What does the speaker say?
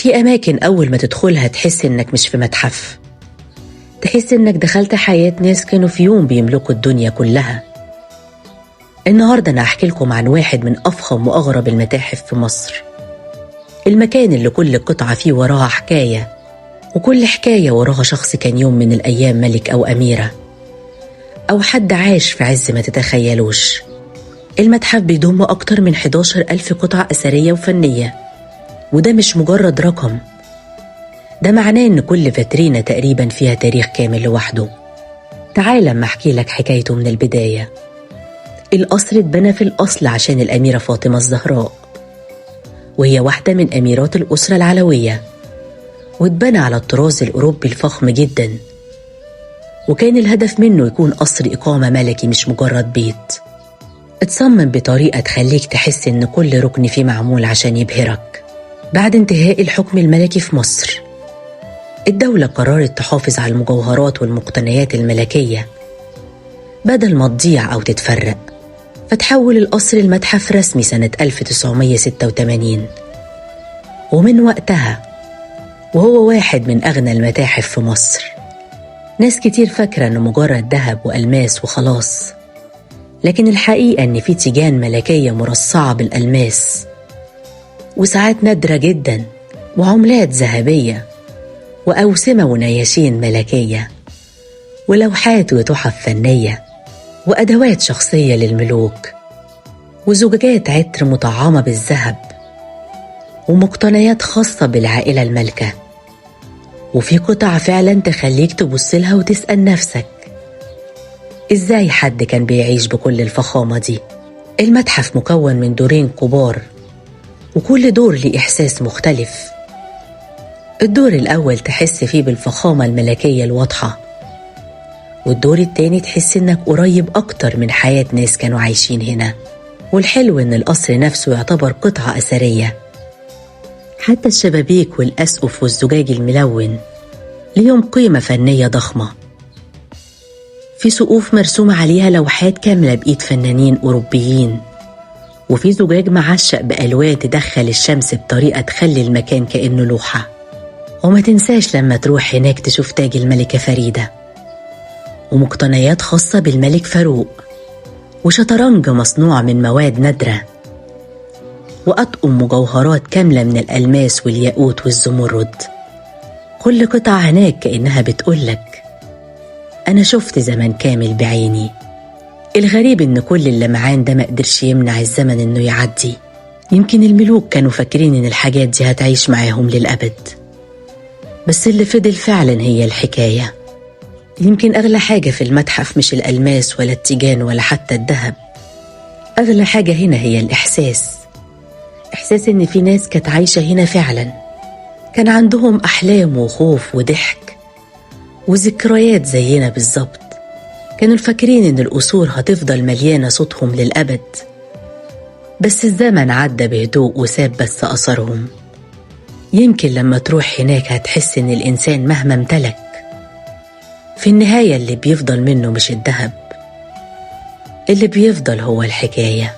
في أماكن أول ما تدخلها تحس إنك مش في متحف، تحس إنك دخلت حياة ناس كانوا في يوم بيملكوا الدنيا كلها. النهاردة أنا هحكي لكم عن واحد من أفخم وأغرب المتاحف في مصر، المكان اللي كل قطعة فيه وراها حكاية، وكل حكاية وراها شخص كان يوم من الأيام ملك أو أميرة أو حد عاش في عز ما تتخيلوش. المتحف بيضم أكتر من 11 ألف قطعة أثرية وفنية، وده مش مجرد رقم، ده معناه إن كل فاترينا تقريبا فيها تاريخ كامل لوحده. تعال لما أحكي لك حكايته من البداية. القصر اتبنى في الأصل عشان الأميرة فاطمة الزهراء، وهي واحدة من أميرات الأسرة العلوية، واتبنى على الطراز الأوروبي الفخم جدا، وكان الهدف منه يكون قصر إقامة ملكي مش مجرد بيت. اتصمم بطريقة تخليك تحس إن كل ركن فيه معمول عشان يبهرك. بعد انتهاء الحكم الملكي في مصر، الدولة قررت تحافظ على المجوهرات والمقتنيات الملكية بدل ما تضيع أو تتفرق، فتحول القصر لمتحف رسمي سنة 1986، ومن وقتها وهو واحد من أغنى المتاحف في مصر. ناس كتير فاكرة إنه مجرد ذهب وألماس وخلاص، لكن الحقيقة إن في تيجان ملكية مرصعة بالألماس، وساعات نادرة جدا، وعملات ذهبية، وأوسمة ونياشين ملكية، ولوحات وتحف فنية، وأدوات شخصية للملوك، وزجاجات عطر مطعمة بالذهب، ومقتنيات خاصة بالعائلة المالكة. وفي قطع فعلا تخليك تبص لها وتسأل نفسك إزاي حد كان بيعيش بكل الفخامة دي. المتحف مكون من دورين كبار، وكل دور ليه إحساس مختلف. الدور الأول تحس فيه بالفخامة الملكية الواضحة، والدور التاني تحس إنك قريب أكتر من حياة ناس كانوا عايشين هنا. والحلو إن القصر نفسه يعتبر قطعة أثرية، حتى الشبابيك والأسقف والزجاج الملون ليهم قيمة فنية ضخمة. في سقوف مرسوم عليها لوحات كاملة بإيد فنانين أوروبيين، وفي زجاج معشق بألوان تدخل الشمس بطريقة تخلي المكان كأنه لوحة. وما تنساش لما تروح هناك تشوف تاج الملكة فريدة، ومقتنيات خاصة بالملك فاروق، وشطرنج مصنوع من مواد نادرة، وأطقم مجوهرات كاملة من الألماس والياقوت والزمرد. كل قطعة هناك كأنها بتقولك أنا شفت زمن كامل بعيني. الغريب إن كل اللمعان ده مقدرش يمنع الزمن إنه يعدي. يمكن الملوك كانوا فاكرين إن الحاجات دي هتعيش معاهم للأبد، بس اللي فضل فعلا هي الحكاية. يمكن أغلى حاجة في المتحف مش الألماس ولا التيجان ولا حتى الذهب، أغلى حاجة هنا هي الإحساس. إحساس إن في ناس كانت عايشة هنا فعلا، كان عندهم أحلام وخوف وضحك وذكريات زينا بالظبط. كانوا فاكرين إن القصور هتفضل مليانة صوتهم للأبد، بس الزمن عدى بهدوء وساب بس أثرهم. يمكن لما تروح هناك هتحس إن الإنسان مهما امتلك، في النهاية اللي بيفضل منه مش الذهب، اللي بيفضل هو الحكاية.